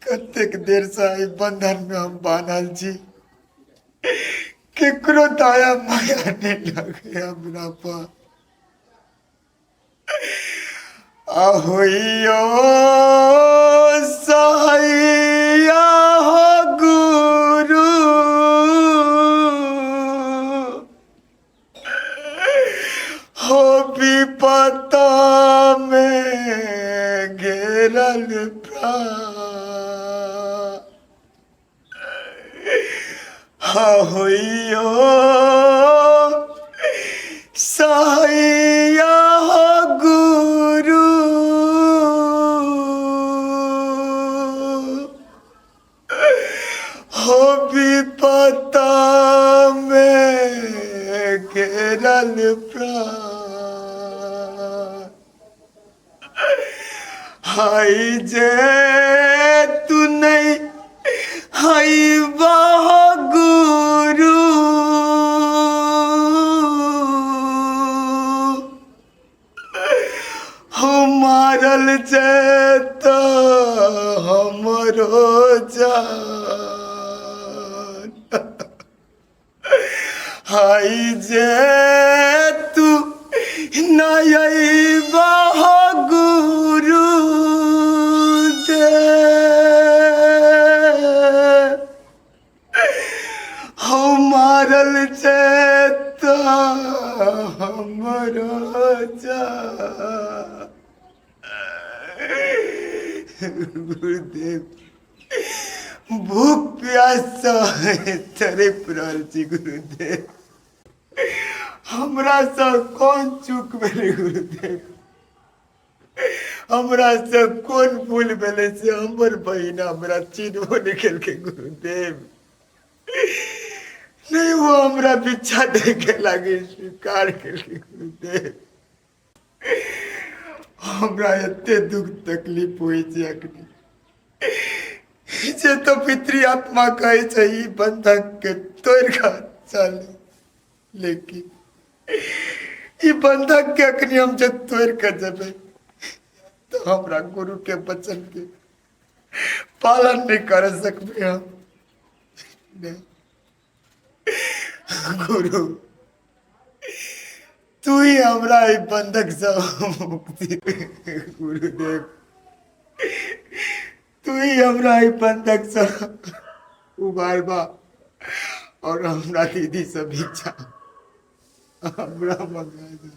कतेक देरसँ एहि बन्धनमे हम बान्हल छी। केकरो दया माया नहि लगै हमरा पर। अहोइयो सहैया हो गुरु, हो विपता में घेरल प्राण। होइयो सहैया हो गुरु, हो विपता में घेरल प्राण। हाय जे तू नहीं हाय वाह गुरु, हो मारल जेत हमरो जान। हाय जे तू नहीं बाह गुरु दे, हो मारल जेत हमरो जान। गुरुदेव, भूख प्यास सँ तड़पि रहल छी गुरुदेव। हमरासँ कोन चूक भेलै गुरुदेव? हमरासँ कोन भूल भेलै से हमर बहिन हमरा चिन्हबो नहि केलकै गुरुदेव? नहि, ओ हमरा भिक्षा दैके लागी स्वीकार केलकै गुरुदेव। हमरा एते दुख तकलीफ होइ छै अखनी जे तो पितृ आत्मा कहै छै ई बंधक के तोड़ि कऽ चल, लेकिन ई बंधक के अखनी हम जे तोड़ि कऽ जेबै तऽ हमरा गुरु के वचन के पालन नहि कर सकबै हम। नहि गुरु, तू ही हमरा ई बंधक से मुक्ति। गुरुदेव, तू ही हमरा ई बंधक से उबारबा और हमरा दीदी से भिक्षा हमरा मंगा दे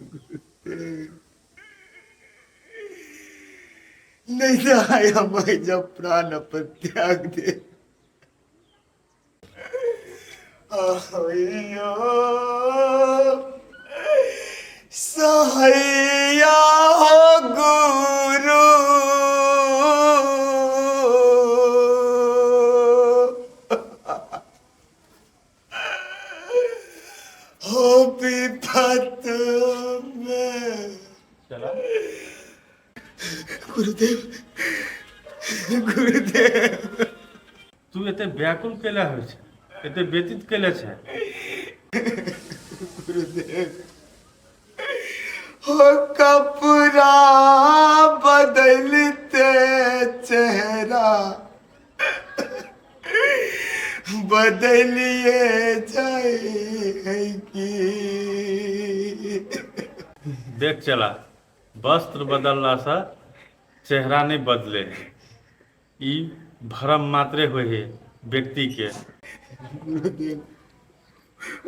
गुरुदेव। नहीं तो आय हम जब प्राण अपन त्याग दे। सहैया हो गुरु, हो विपत में। चला गुरुदेव, गुरुदेव, तू एते व्याकुल कैला होइ छै, एते व्यतीत कैला छै? गुरुदेव, हो कपड़ा बदलते चेहरा बदलिए जाए है की? देख चला, वस्त्र बदललासँ चेहरा नहि बदले है, ई भ्रम मात्रे होइ है व्यक्तिके। गुरुदेव,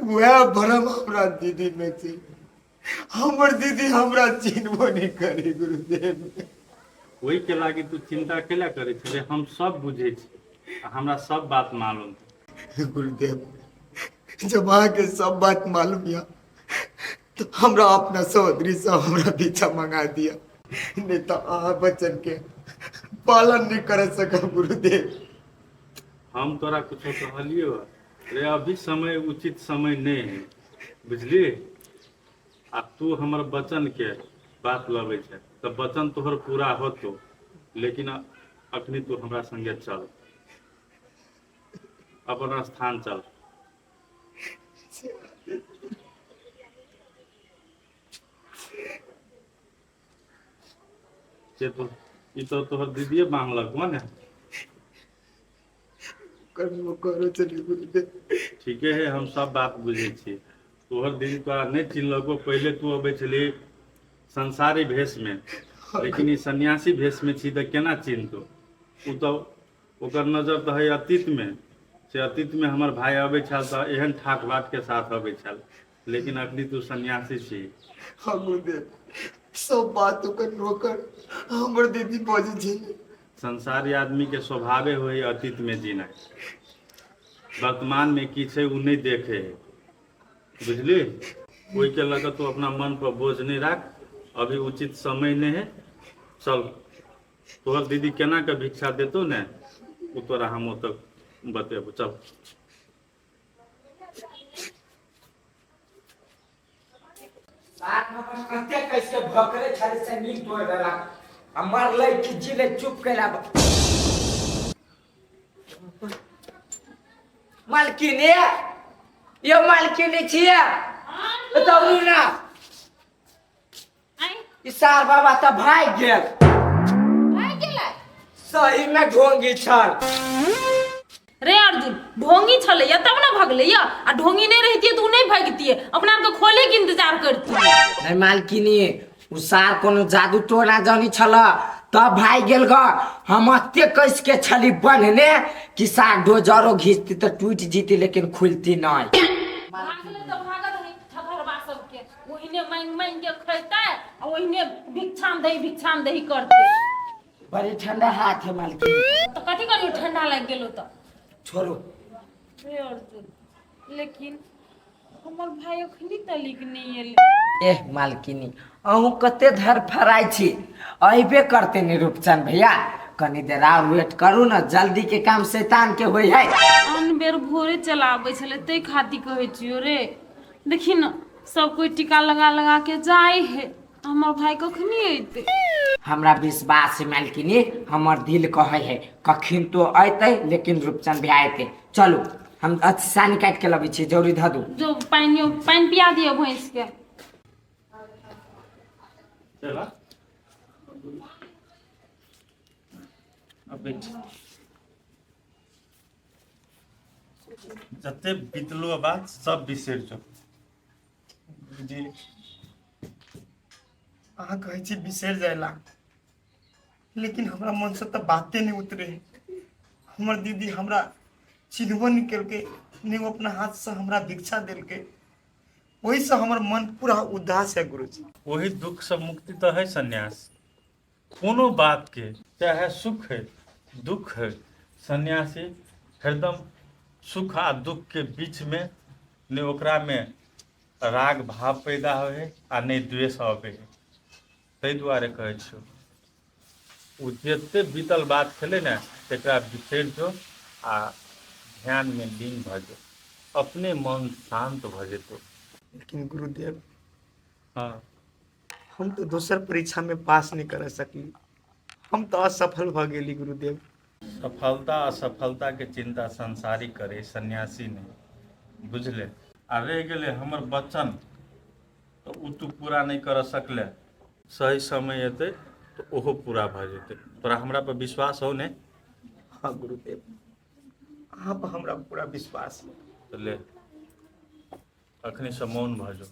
वएह भ्रम हमरा दीदी में छै। हमर दीदी हमरा चिन्हबो नहि करे गुरुदेव। ओहिके लागि तू चिंता कैला करै छलै? हम सब बुझै छी आ हमरा सब बात मालूम। गुरुदेव, जब अहाँके सब बात मालूम यऽ तो हमरा अपना सहोदरी से हमरा पीछा मंगा दिया, नहीं तो अहाँ बच्चन के पालन नहीं कर सकब गुरुदेव। हम तोरा कुछो कहलियो रे? अभी समय उचित समय नहीं है, बुझली? आ तू हमर वचन के बात लबै छै तऽ वचन तोहर पूरा होतो, लेकिन अखनी तू हमरा संगे चल, अपन स्थान चल। से तो ई तो तोहर दीदीए मांगलक हो ने। कर्म करो चली गुरुदेव। ठीके है, हम सब बात बुझै छी। तोहर दीदी तोरा नहि चिन्हलको, पहिले तू अबै छली संसारी भेषमे, लेकिन ई सन्यासी भेषमे छी तऽ केना चिन्हतौ? ओ तऽ ओकर नजर तऽ है अतीतमे, से अतीतमे हमर भाय अबै छल तऽ एहन ठाठ बाटके साथ अबै छल, लेकिन अखनी तू सन्यासी छी। हाँ गुरुदेव, सब बात ओकर नौकर हमर दीदी बजै छलै। संसारी आदमीके स्वभावे होइ है अतीतमे जीनाइ, वर्तमानमे की छै ओ नहि देखै है, बुझली? ओहिके लऽ कऽ तू अपना मन पर बोझ नहि राख, अभी उचित समय नहि है। चल, तोहर दीदी केना के भिक्षा देतौ ने, ओ तोरा हम ओतऽ बतेबो। चल। साथ में अपन कते कैसे भकरे छले से नीक तोड़ देलक आ मरलै कि जिले चुप कैला। मालकिनी यो, मालकिनी छियै, दौड़ू ना। ई सार बाबा तऽ भागि गेल। भागि गेलै? सही में ढोंगी छल। रे अर्जुन, ढोंगी छलैया तब ने भगलैया, आ ढोंगी नहीं रहितियै तऽ उ नहीं भगितियै, अपना आरके खोले के इंतजार करतियै। नहीं मालकिनी, उ सार कोनो जादू टोना जानी छल तब भागि गेल ग। हम एते कस के छली बन्हने कि सार डोजरो घीचती तऽ टूटि जीती लेकिन खुलती नहीं। भागलै तऽ भागत है ठकरबा सबके, ओहिने मांगि मांगि के खैतै आ ओहिने भिक्षाम दही भिक्षाम दही करतै। बड़ी ठंडा हाथ है मालकिन। तऽ कथी करियौ, ठंडा लागि गेलो तऽ छोड़ो। हे अर्जुन, लेकिन हमर भाई अखनी तलिक नहि एलै। एह मालकिनी, अहूँ कते धर फराइ छी, अयबे करते ने रूपचंद भैया, कनी देर आर वेट करू ने, जल्दी के काम शैतान के होइ है। आन बेर भोरे चलाबै छलै, ताहि खातिर कहै छियौ रे। देखी ने, सब कोई टीका लगा लगा के जाय है, हमर भाई कखनी अयतै? हमरा विश्वास है मालकिनी, हमर दिल कहै है कखन तो अयतै, लेकिन रूपचंद भैया अयतै। चलू, हम अच्छी सानी काटि के लबै छी, जरूरी धऽ दू। जो पानि पानि पिया दियौ भैंस के। चला अब बैठ। जते बीतलो बात सब बिसरि जो। जी, अहाँ कहै छी बिसरि जाय ला, लेकिन हमरा मनसँ तऽ बाते नहि उतरे। हमर दीदी हमरा चिन्हबो नहि केलकै, नहि ओ अपना हाथसँ हमरा भिक्षा देलकै, ओहिसँ हमर मन पूरा उदास है गुरुजी। ओही दुख से मुक्ति तऽ है सन्यास। कोनो बात के चाहे सुख है दुख है, सन्यासी हरदम सुख आ दुख के बीच में ने ओकरा में राग भाव पैदा होइ है आ नहि द्वेष अबै है। ताहि दुआरे कहै छियौ, ओ जते बीतल बात छलै ने तकरा बिसरि जो आ ध्यान में लीन भऽ जो, अपने मन शांत भऽ जेतौ। लेकिन गुरुदेव, हाँ, हम तऽ दोसर परीक्षामे पास नहि कर सकली, हम तऽ असफल भऽ गेली गुरुदेव। सफलता असफलता के चिंता संसारी करे, सन्यासी नहीं, बुझले? आ रहि गेलै हमर वचन, तऽ ओ तू पूरा नहि कर सकले। सही समय एतै तऽ ओहो पूरा भऽ जेतै। तोरा हमरा पर विश्वास हो ने? हाँ गुरुदेव, अहाँ पर हमरा पूरा विश्वास है। तऽ ले, अखनी से मौन भऽ जो।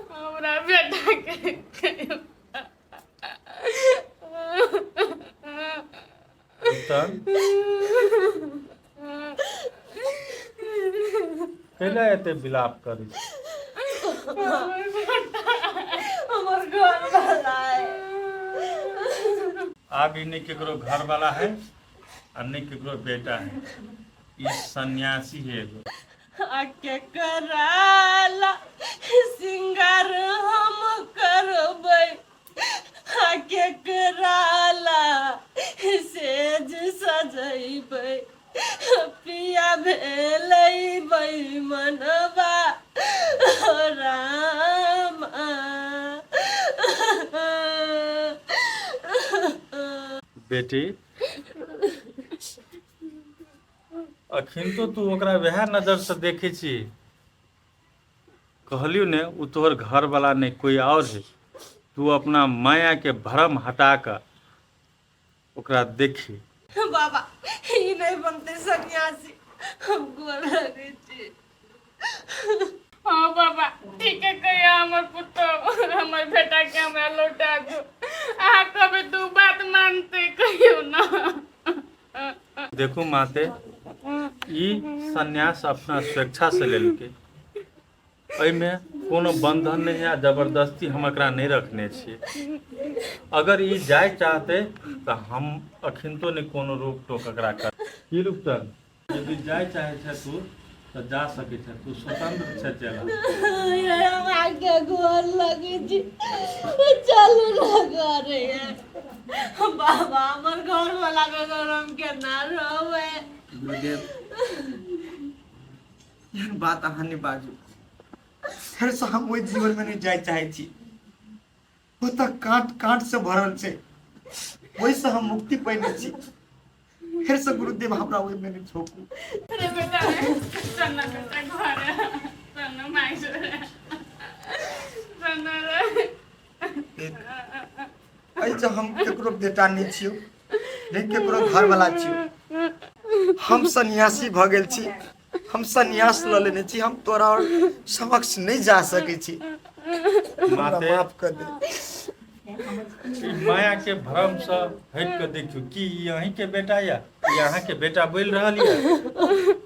हमरा बेटा के उत्तम, कैला एते विलाप करै छी? हमर घर वाला है। आब ई नहि केकरो घर वाला है आ नहि केकरो बेटा है, ई सन्यासी है एगो। आके कराला सिंगार हम करबै, आके कराला बेटी, अखन तो तू ओकरा वएह नजर से देखै छी। कहलियौ ने ओ तोहर घरवला नहि, कोई और है। तू अपना माया के भ्रम हटा कऽ ओकरा देखी। बाबा, ई नहीं बनते सन्यासी, हम गोर लगै छी। हाँ बाबा, ठीक है कहिया हमर पुतोह, हमर बेटा के हमरा लौटा दो। अहाँ कभी दू बात मानते कहियो ना। देखू माते, ई सन्यास अपना स्वेच्छा से लेलकै, एहिमे कोनो बंधन नहि है आ जबरदस्ती हम एकरा नहि रखने छियै। अगर ई जाय चाहते तऽ हम अखिनतो नहि कोनो रोक टोक एकरा कर। की रूपचंद, यदि जाय चाहे छै तू तऽ जा सकै छै, तू स्वतंत्र छै चला। आगे गोर लगै छी, चलू ना घरे। बाबा, हमर घर वाला बगैर हम केना रहबै? गुरुदेव, एहन बात अहाँ नहि बाजू। फेरसँ हम ओहि जीवनमे नहि जाय चाहै छी। ओ तऽ काँट काँटसँ भरल छै, ओहिसँ हम मुक्ति पैने छी। फेरसँ गुरुदेव हमरा ओहिमे नहि झोंकू। अरे बेटा रे, चल ना बेटा घरे, चल ना माई जोरे, चल ना रे। देख, एहिसँ हम केकरो बेटा नहि छियौ, नहि केकरो घरवला छियौ। हम सन्यासी भऽ गेल छी, हम सन्यास लऽ लेने छी। हम तोरा और समक्ष नहि जा सकै छी। हमरा माते माफ कर दे। ई माया के भ्रम से हटि कऽ देखियौ कि ई अहीं के बेटा या ई अहाँ के बेटा बोलि रहल यऽ।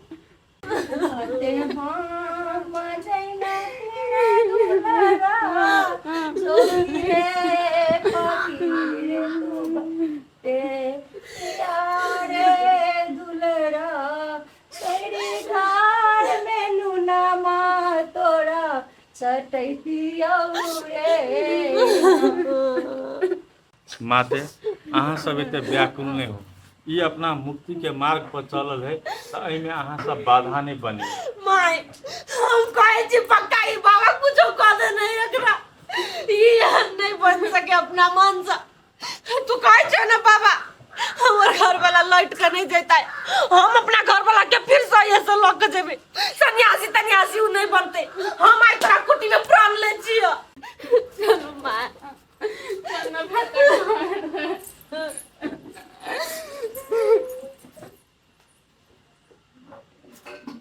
माते, अहाँ सब एते व्याकुल नहि हो। ई अपना मुक्ति के मार्ग पर चलल है, तऽ एहिमे अहाँ सब बाधा नहि बनी। माय, हम कहै छी पक्का ई बाबा कुछो कह दे नहीं एकरा, ई एहन नहीं बन सके अपना मन से। तू कहै छै ना बाबा, हमर घर वाला लौट के नहीं जैता, हम अपना घर वाला के फिर से ये से लऽ के जेबै। सन्यासी तन्यासी उ नहीं बनते। हम आइ तोरा कुटी में प्राण ले छियो। चलू माँ, चल ना बेटा घरे।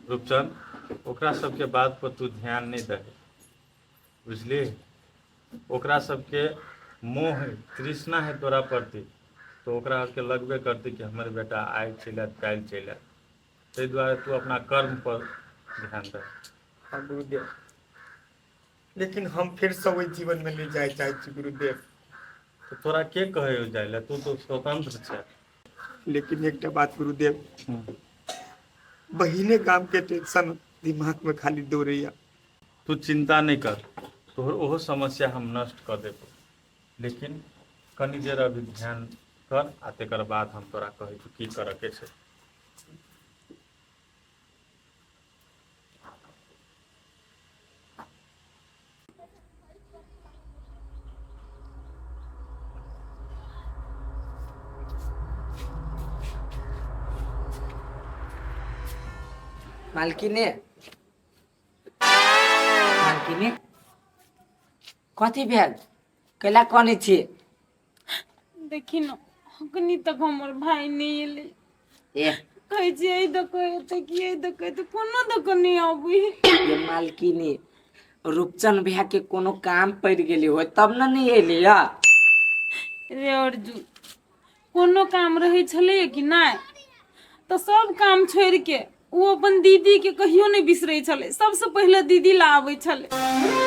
रूपचंद, ओकरा सबके बात पर तू ध्यान नहि दही, बुझली? ओकरा सबके मोह है, तृष्णा है तोरा प्रति, तो ओकरा सबके लगबे करतै कि हमर बेटा आइ चलि आयत, काल्हि चलि आयत। ताहि दुआरे तू अपना कर्म पर ध्यान दे। हाँ गुरुदेव, लेकिन हम फेरसँ ओहि जीवनमे नहि जाय चाहै छी गुरुदेव। तऽ तोरा के कहै हो जाय लए? तू तो स्वतंत्र छै। लेकिन एकटा बात गुरुदेव, बहिने गाम के टेंशन दिमाग में खाली दौड़ैया। तू चिंता नहि कर, तोहर ओहो समस्या हम नष्ट कऽ देबो, लेकिन कनि देर अभी ध्यान कर आ तकर बाद हम तोरा कहै छी की करऽ के छै। मालकिने, मालकिने, कथी भेल? कैला कनै छी? देखी न, अखनी तक हमर भाय नहि एलै। ए, कहै छियै एहि दऽ कऽ एतै कि एहि दऽ कऽ एतै, कोनो दऽ कऽ नहि अबै। ये मालकिनी, रूपचंद भैया के कोनो काम पड़ि गेली हो तब ने नहीं एली है। रे अर्जुन, कोनो काम रहै छलैए कि नहि तऽ सब काम छोड़ि के ओ अपन दीदी के कहियो नहि बिसरै छलै, सबसँ पहिले दीदी ला आबै छलै।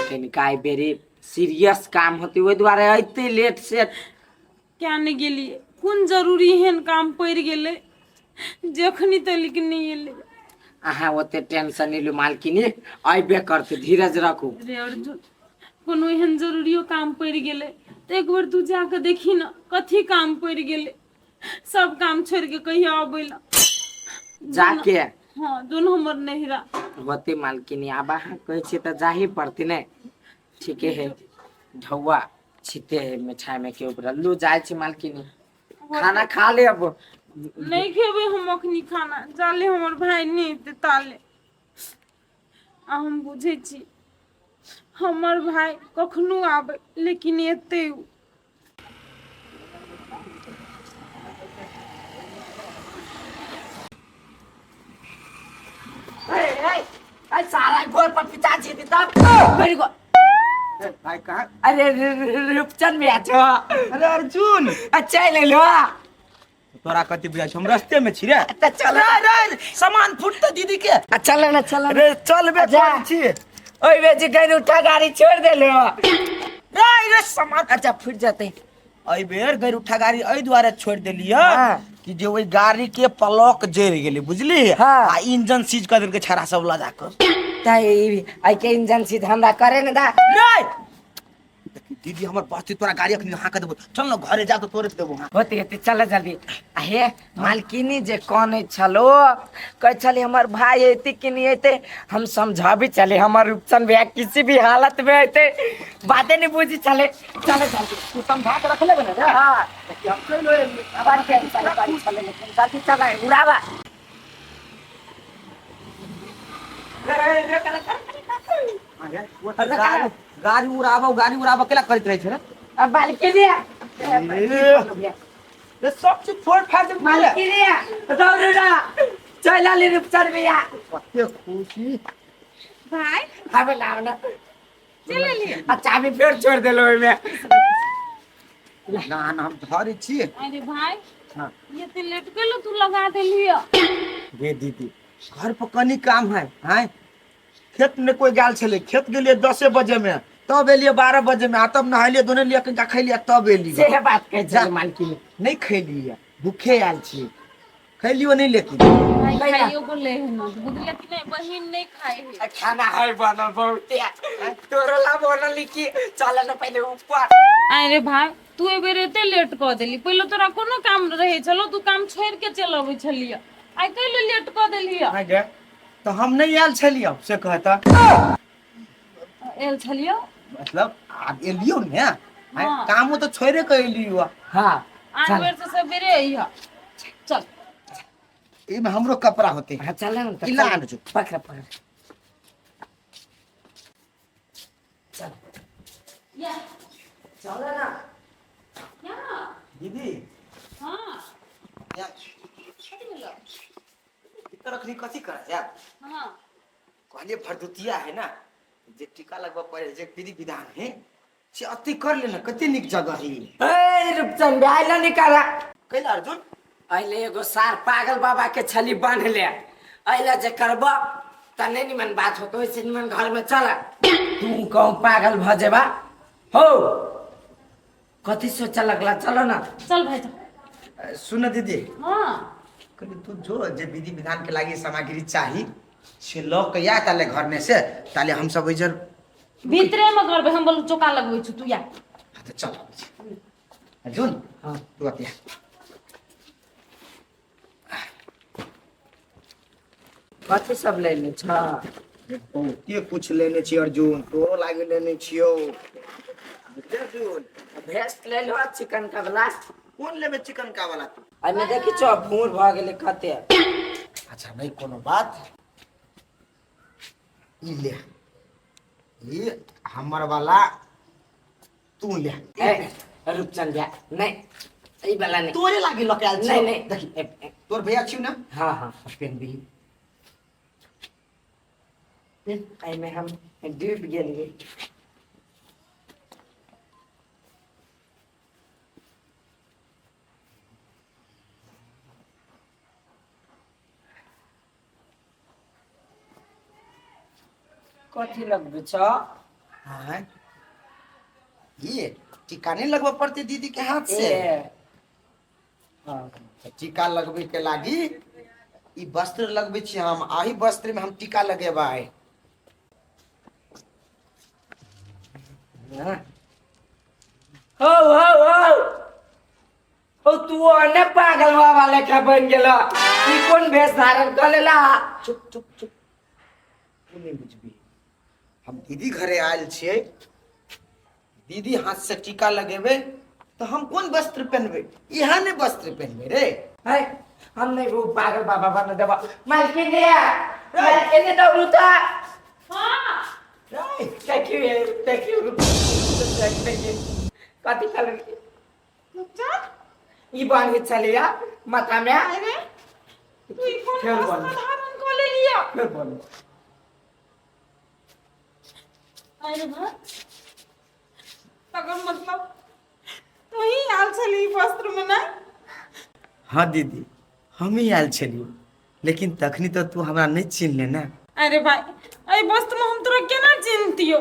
कनिका एहि बेरी सीरियस काम होते, ओहि दुआरे अयते लेट से। क्या नहि गेलियै? कोन जरूरी एहन काम पड़ि गेलै जे अखनी तक नहि एलै? अहाँ ओते टेंशन नहीं लू मालकिनी, अयबे करते, धीरज रखू। रे अर्जुन, कोनो एहन जरूरियो काम पड़ि गेलै तऽ एक बेर तू जाकऽ देखी ने कथी काम पड़ि गेलै, सब काम छोड़ि के कहिया अबै ला। जाके? हाँ, दुनू हमर नहिरा। होते मालकिनी, आब अहाँ कहै छियै तऽ जाही पड़तै ने। ठीके है, ढौआ छिते है मिठाई में के ऊपर लू जाइ छी मालकिनी। खाना खा ले अब। नहि खेबै हम अखनी खाना, जाले हमर भाय नहि एतै ताले। आ हम बुझै छी हमर भाय कखनो आबै, लेकिन एतै ओ। सारा गोर पर पिताजी तब मेरे को। भाई कहाँ? अरे रूपचंद भैया छो। अरे अर्जुन, अच्छा ले लो। तोरा कथी बुझाइ छौ, हम रस्ते में छी रे। अच्छा चल। रे रे, सामान फुटते दीदी के। चल ना, चल। रे चल बे। अच्छा। करै छी। ओए बेजी कहीं उठा गाड़ी छोड़ दे लो। रे रे, सामान। अच्छा फुट जाते। एहि बेर गैर उठा गाड़ी एहि दुआरे छोड़ि देलियै कि जे ओहि गाड़ी के प्लक जरि गेलै, बुझली? आ इंजन सीज कऽ देलकै छड़ा सब लऽ जाकऽ। त आई के इंजन सीध हमरा करे न दा। नहीं देखी दीदी, हमर बस्ती तोरा गाड़ी अखनी हाँक देबो। चल न घरे जा, तो तोरे देबो। हाँ। होते होते चल जल्दी। आ हे मालकिनी जे कहने छलो, कहै छली हमर भाई अयते कि नहीं अयते, हम समझाबी चले हमर रूपचंद भैया किसी भी हालत में अयते, बाते नहीं बुझी चले। चले जल्दी। तू समझा के रख लेबे ने रे? हाँ। देखी हम चलि एलियै। आवाज के चले गाड़ी चले, लेकिन जल्दी चले उड़ावा। गाड़ी गाड़ी उड़ाबो, गाड़ी उड़ाबो केला करैत रहै छै रे? अब मालकिनी रे, सब चीज फोड़ फाड़ दे। मालकिनी दौड़ू ना, चल आली रूपचंद भैया। कते खुशी। भाई। आबे ना, आबे ना। चलि एलियै? आ चाबी फेर छोड़ देलो ओहिमे। ना ना, हम धरे छी। अरे भाई। हाँ। ये ते लेट गेलो, तू लगा देलिय। गे दीदी, घर पर कनी काम है। हैं, खेत में कोई गेल छलै, खेत गेलियै 10 बजे में, तब एलियै 12 बजे में, आ तब नहेलियै धोनेलियै, कनिका खैलियै तब एलियै। से बात कहै छलै मालकिनी। नहि खैलियै, भूखे आयल छियै, खैलियो नहि लेकिन। भाई। कैला? खाइयो को ले है ना, बुझले कि नहीं? बहिन नहीं खाए है। खाना है बनल बहुते, तोरो ला बनल की। चल न पहिले ऊपर। अरे भाई, तू ए बेर एते लेट कऽ देली। पहिले तोरा कोनो काम रहे छलो, तू काम छोड़ के चल अबै छलिय, आइ कैले लेट कऽ देलिय? हाँ गे, तऽ हम नहि आयल छलियै से कहता? एल छलियो। मतलब आब एलियो ने आँय, हाँ। कामो तऽ छोड़े के एलियो। हाँ। आन बेर से सबेरे अइह, चल। एहिमे हमरो कपड़ा होते। हाँ, चल न त। ई ला आन जो। पकड़ पकड़, चल। या। चल ना। या। दीदी। हाँ। या। कथी भेलो? इतर अखनी कथी कर जाब? हाँ। कहलिए भरदुतिया है ना, जे टीका लगबऽ पड़े, जे विधि विधान है से अति कर लेना। कते नीक जगह है ई। ए रूपचंद भैया, आइला निकाला। कैला अर्जुन? अहिले एगो सार पागल बाबा के छली बांध ले, अहिले जे करब त नहीं निमन बात होतो, ओइसे निमन घर में चल। तू कहूँ पागल भ जेबा हो, कथी सोचे लगला? चलो ना। चल भाई, चल। सुन दीदी। हाँ। कहली तू जो जे विधि विधान के लागि सामग्री चाही से लऽ के या ताले घर में से, ताले हम सब ओइजर भीतरे में करबै हम, बोलू चोका लगबै छु, तू या। हाँ, तऽ चल अर्जुन। हाँ। तू अतिया। कथी सब लेने छ? बहुते कुछ लेने छी अर्जुन, तोरो लागि लेने छियौ अर्जुन। भेस्ट ले लो चिकन का वाला। कोन लेबे चिकन का वाला तू? एहिमे देखी छौ, भूर भ गेलै कते। अच्छा, नहीं कोनो बात, ई ले, ई हमर वाला तू ले। ए रूपचंद भैया, नहीं, ई वाला नहीं। तोरे लागि लऽ के आयल छियौ। नहीं नहीं। देखी। ए, ए, तोर भैया छियौ ना? हाँ हाँ। पेन भी। एहिमे हम डूबि गेलियै। कथी लगबै छ? हाँ, ये टीका नहीं लगबऽ पड़तै दीदी के हाथ से? ए हाँ। तऽ टीका लगबै के लागी ई वस्त्र लगबै छी हम, आही वस्त्र में हम टीका लगेबै। हाँ। हो हो हो हो, तू ओने पागल बाबा लेखा बन गेल, ई कोन भेष धारण कऽ लेला? चुप चुप चुप, तू नहीं बुझबी। हम दीदी घरे आयल छियै, दीदी हाथ से टीका लगेबै तऽ हम कोन वस्त्र पहनबै? इएह ने वस्त्र पहनबै रे। है, हम नहीं वो पागल बाबा बन देबा। मालकिन रे, मालकिन रे, दौड़ू त। हाँ। रे। Thank you, thank you, thank you. कथी कलर चल। ई बांध चलिया माथा में। अरे, तू ई कोन फेर वस्त्र बोल। धारण कऽ लेलिया? फिर बोलो। अरे भा, तकर मतलब तू ही आयल छली वस्त्र में ना? हाँ दीदी, हम ही आयल छलियै, लेकिन तखनी तऽ तू हमरा नहि चिन्हले ने। अरे भाई, एहि वस्त्र में हम तोरा केना चिन्हतियौ?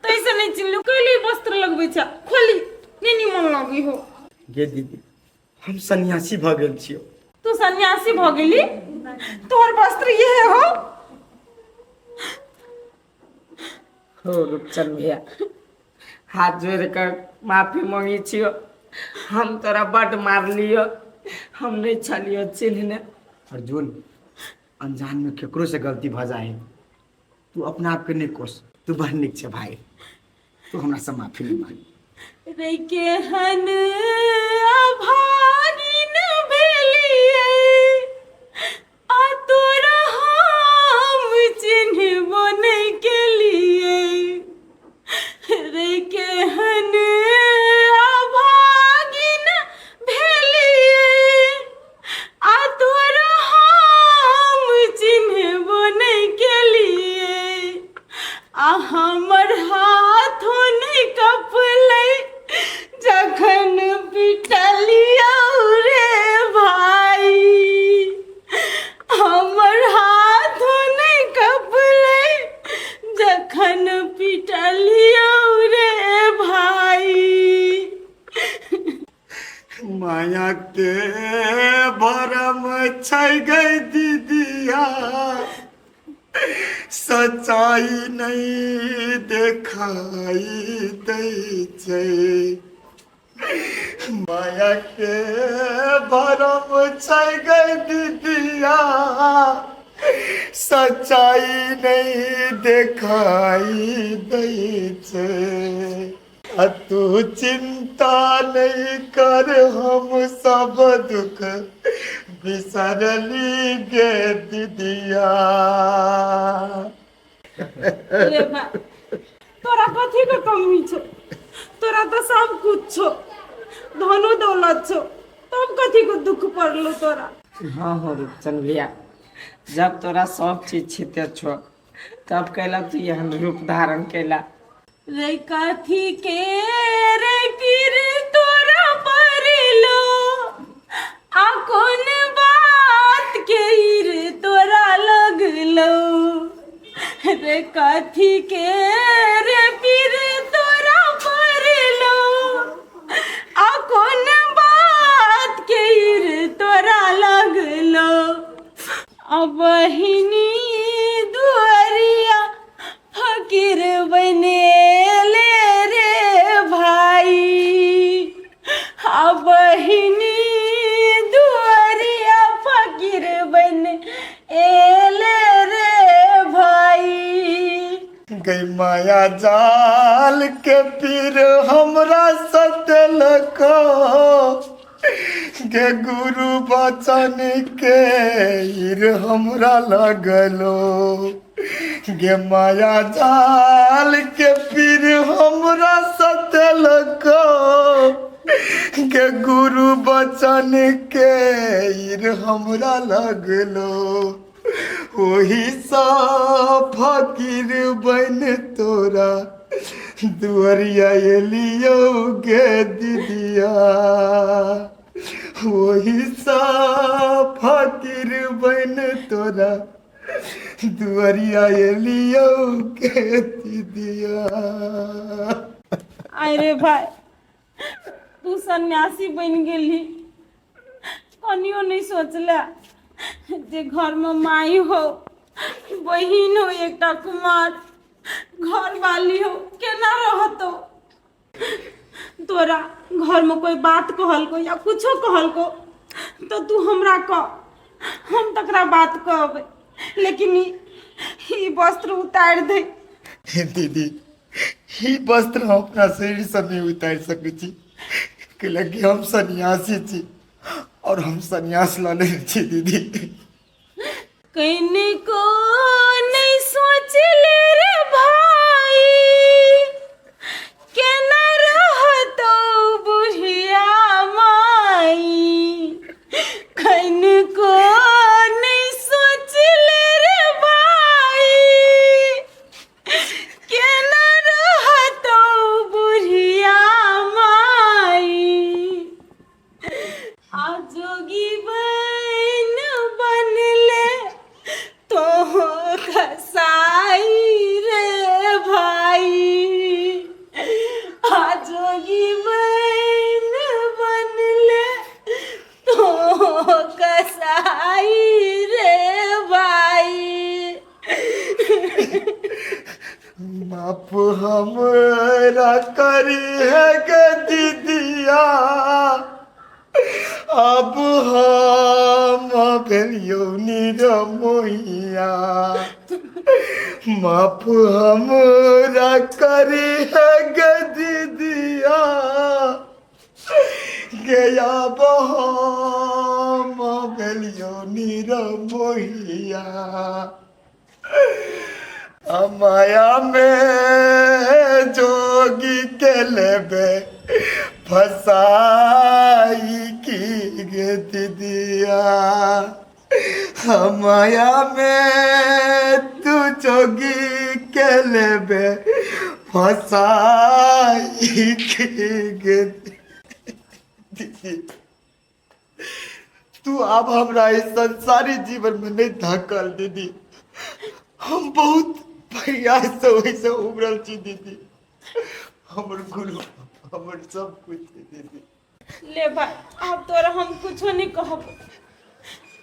तैसे नहि चिन्हलियौ। कैली वस्त्र लगबै छै? खोली, नहि निमन लगै हो। गे दीदी, हम सन्यासी भऽ गेल छियौ। तू सन्यासी भऽ गेली? तोहर वस्त्र ये हो? हो रूपचंद भैया, हाथ जोड़ कर माफी मांगी छियो, हम तोरा बड मारलियो, हम नहीं छलियो चिन्हने। अर्जुन, अनजान में केकरो से गलती भऽ जाइ है। तू अपना आपके नहि कोस, तू बड़ नीक छै भाई, तू हमरा से माफी नहीं मांग। रे केहन अभागिन भेलियै आ तोरा हम चिन्हबो नहि केलियै। रे केहन अभागिन भेलियै आ तोरा हम चिन्हबो नहि केलियै, आ हमर हाथो नहि कपलै जखन पिटलियौ रे भाई, हमर हाथो नहि कपलै जखन पिटलियौ रे भाई। माया के भरम छै गई दीदिया, सच्चाई नहीं देखाई दै छै। माया के भरम छै गई दीदिया, सच्चाई नहीं देखाई दै छै। आ तू चिंता नहीं कर, हम सब दुख बिसरली गे दीदिया। रे भाई, तोरा कथी के कमी छौ? तोरा तऽ सब कुछ छौ, धनो दौलत छौ, तब कथी के दुख पड़लो तोरा? हाँ हो रूपचंद भैया, जब तोरा सब चीज छिते छो तब कैला तू एहन रूप धारण कैला? रे कथी के रे पीर तोरा पड़लो आ कोन बात के रे तोरा लगलो? रे कथी के रे पीर तोरा पड़लो आ कोन बात के रे तोरा लगलो, आ बहिनी दुआरिया फकीर बनेले रे भाई, आ बहिनी दुआरिया फकीर बने एले रे भाई। गई माया जाल के पीर हमरा सतेलको गे, गुरु बचन के ईर हमरा लगलो। गे माया जाल के पीर हमरा सतेलको गे, गुरु बचन के ईर हमरा लगलो, ओही सा फकीर बन तोरा दुआरिया एलियो गे दीदिया, ओही सा फकीर बन तोरा दुआरिया एलियो गे दीदिया। अरे भाई, तू सन्यासी बनि गेली, कनियो नहि सोचले जे घरमे माई हो, बहिन हो, एकटा कुमार घरवाली हो, केना रहतो? तोरा घरमे कोई बात कहलको या कुछो कहलको तऽ तू हमरा कह, हम तकरा बात कहबै, लेकिन ई वस्त्र उतारि दे। हे दीदी, ई वस्त्र हम अपना शरीर से नहीं उतारि सकै छी। कैलक कि हम सन्यासी छी और हम सन्यास लऽ लेने छी दीदी। कनिको नहीं सोचले रे भाई, केना रहतो बुढ़िया माई। कनिको नहीं सोचले रे भाई, केना रहतो बुढ़िया माई। आ जोगी बन बनले तो कसाई रे भाई, आ जोगी बन बनले तो कसाई रे भाई। माफ हमरा करी है गे दीदिया, अब हम भेलियौ निरमोहिया। माफ हमरा करी है गे दीदिया, गया हम भेलियौ निरमोहिया। माया में जोगी के लेबे फसाई की गे दीदिया, माया में तू जोगी के लेबे फसाई की गे दीदी। तू आब हमरा इस संसारी जीवन में नहीं धकल दीदी। हम बहुत प्रयास से ओहिसँ उबरल छी दीदी। हमर गुरु हमर सब कुछ छै दीदी। ले भाई, आब तोरा हम कुछो नहीं कहब।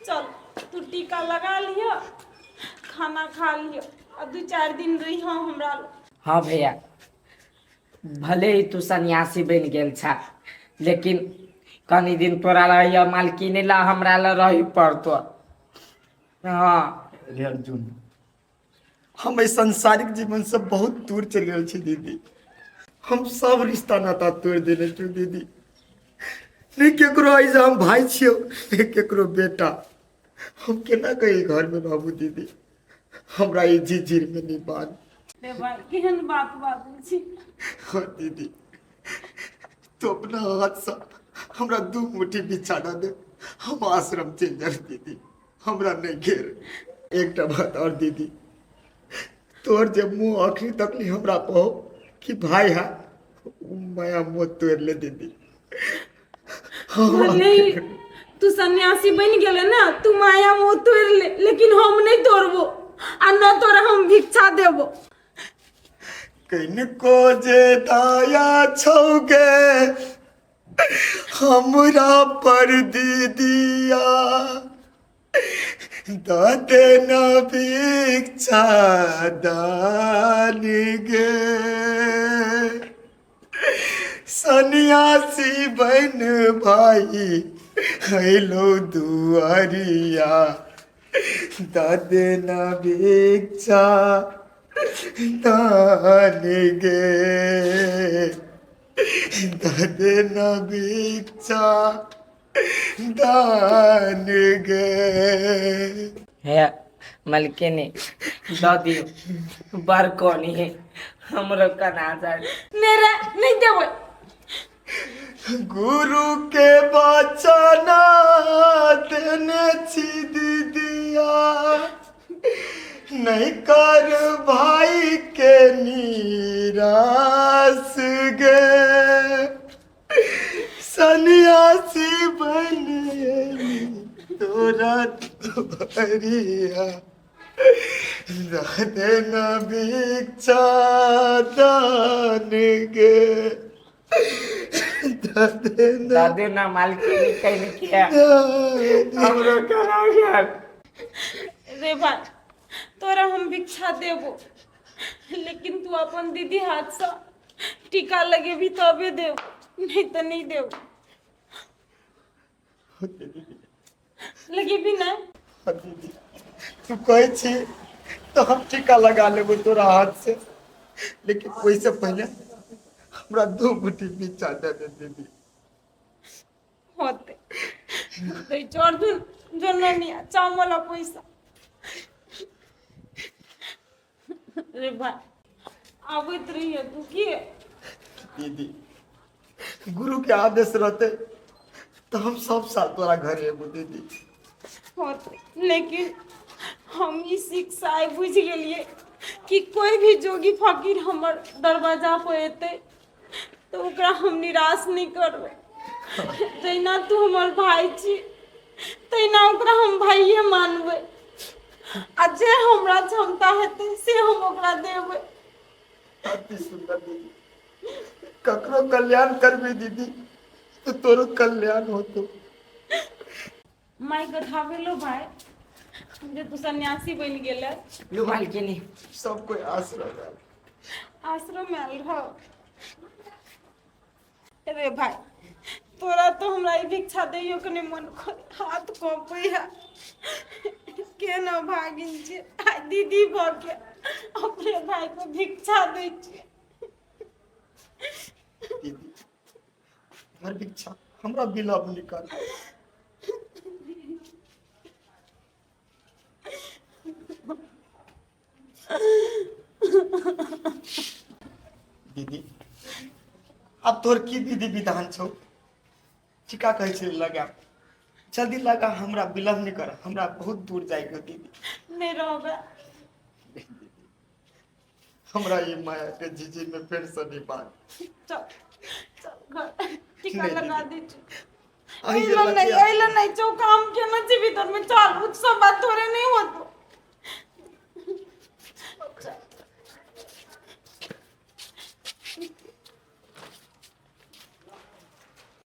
चल तू टीका लगा लिह, खाना खा लिह आ 2-4 दिन रही हमरा लग। हाँ भैया, भले ही तू सन्यासी बनि गेल छा, लेकिन कनी दिन तोरा रहिय मालकिनी ला हमरा ला रही पड़तो। हाँ रे अर्जुन, हम एहि सांसारिक जीवन से बहुत दूर चलि गेल छी दीदी। हम सब रिश्ता नाता तोड़ि देने छी दीदी। नहि केकरो एहि हम भाई छियौ, नहि केकरो बेटा। हम केना कऽ घर में रहबू दीदी? हमरा ई झिझिर में नहि बात। रे भाई, केहन बात बाजै छी? हाँ दीदी, तो अपना हाथ से हमरा 2 मुट्ठी बिछाना दे, हम आश्रम चलि जाब दीदी, हमरा नहीं घेर। एकटा बात और दीदी, तोहर जे मुँह अखनी तक नहीं हमरा कहो कि भाई है, माया मोह तोड़ ले दीदी। नहीं, तू सन्यासी बन गेले ना, तू माया मोह तोड़ ले, लेकिन हम नहीं तोड़बो आ न तोरा हम भिक्षा देबो। किनको जे दया छौगे हमरा पर दीदिया, द देना भिक्षा दान गे। सन्यासी बन भाई हेलो दुआरिया, द देना भिक्षा दान गे, द देना भिक्षा दान गे। हे मालकिनी दऽ दियौ, बड़ कनी है हमरो कना जाय। मेरा नहीं देबै। गुरु के बचना देने छी दीदिया, नहीं कर भाई के निराश गे। सन्यासी बन तोरा दुआरिया, देना भिक्षा दान गे, दऽ दे ना मालकिनी कहीं किया हमरो कना गेल। रे भाई, तोरा हम भिक्षा देबो, लेकिन तू अपन दीदी हाथ से टीका लगेबी तबे देबो, नहीं तो नहीं देबो। लगेबी ना? दीदी तू कहै छी तो हम टीका लगा लेबो तोरा हाथ से, लेकिन ओहिसे पहले हमरा 2 मुट्ठी भिक्षा दे दे दीदी। दै छौ अर्जुन, जो नहीं चावल आ पैसा। रे भाई, आबैत रहिए तू की? दीदी, गुरु के आदेश रहते तो हम सब साल तोरा घर एबो दीदी। होते, लेकिन हम ई शिक्षा आइ बुझि गेलियै कि कोई भी जोगी फकीर हमर दरवाजा पर एतै तऽ ओकरा हम निराश नहि करबै। जहिना तू हमर भाय छी, तहिना ओकरा हम भाइये मानबै आ जे हमरा क्षमता हेतै से हम ओकरा देबै। अति सुंदर दीदी, ककरो कल्याण करबी दीदी तो तोरो कल्याण होतो। माय कथा भेलो भाय जे तू सन्यासी बनि गेलै। लो मालकिनी। सब कोई आश्रम आयल। आश्रम आयल रहो। रे भाई, तोरा तो हमरा ई भिक्षा दैयो के नहि मन कर, हाथ कँपै है। केना भागिन छै, आइ दीदी भऽ के अपने भाई के भिक्षा दै छियै। दीदी, हमर भिक्षा हमरा विलम्ब निकल। दीदी, आब तोहर की विधि विधान छौ? ठीका कहै छै, लगा, जल्दी लगा, हमरा विलम्ब नहि कर, हमरा बहुत दूर जाइके दीदी। नहि रहबै? हमरा ई माया के झिझी में फेर से नहीं बात। चल चल घर, टीका नहि लगा दीदी। दै छी। अहीं जे अइलो नहि। लगिया। अइलो नहि, चौका हम केना छी भीतर में, चल। उत्सव बात थोड़े नहीं होतो।